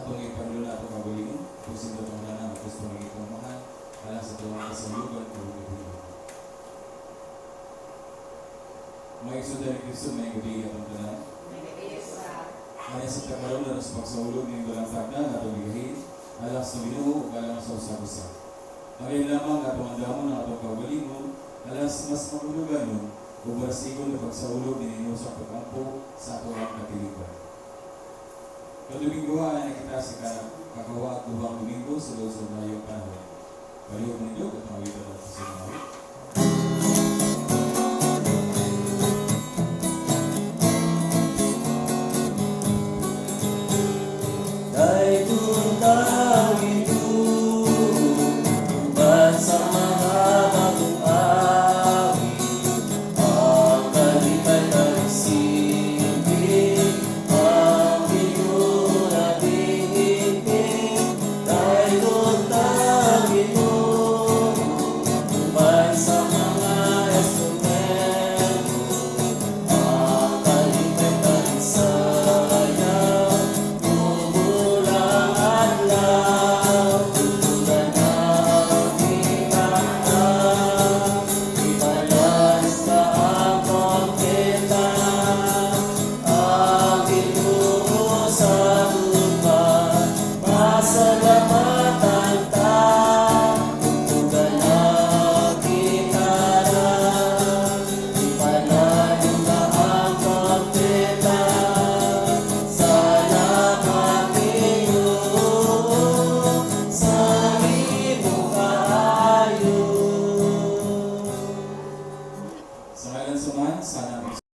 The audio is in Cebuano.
Atong ipahilo na atong kaugalingon, kung sino itong tanan, ang Kristo ng itong mahal, alang sa tuwang kasalugan, kung ibuhi. Mga igsoon ni Kristo, maayong gabii atong tanan. Ayon sa pagkaroon na sa pagsaulog ng walang tagda na atong gigahin, alang sa Ginoo ug alang sa usag-usa. Ang lamang atong andamon ang atong kaugalingon, alang sa mas mahuluganon ug marasigon na pagsaulog ni Ginoo sa pagampo sa atong katilingban. Kadomingoha na kita sa kakahuha at duhang Domingo sa sulod sa layong panahon. Palihog manindog at pangawitan nato sa mga awit.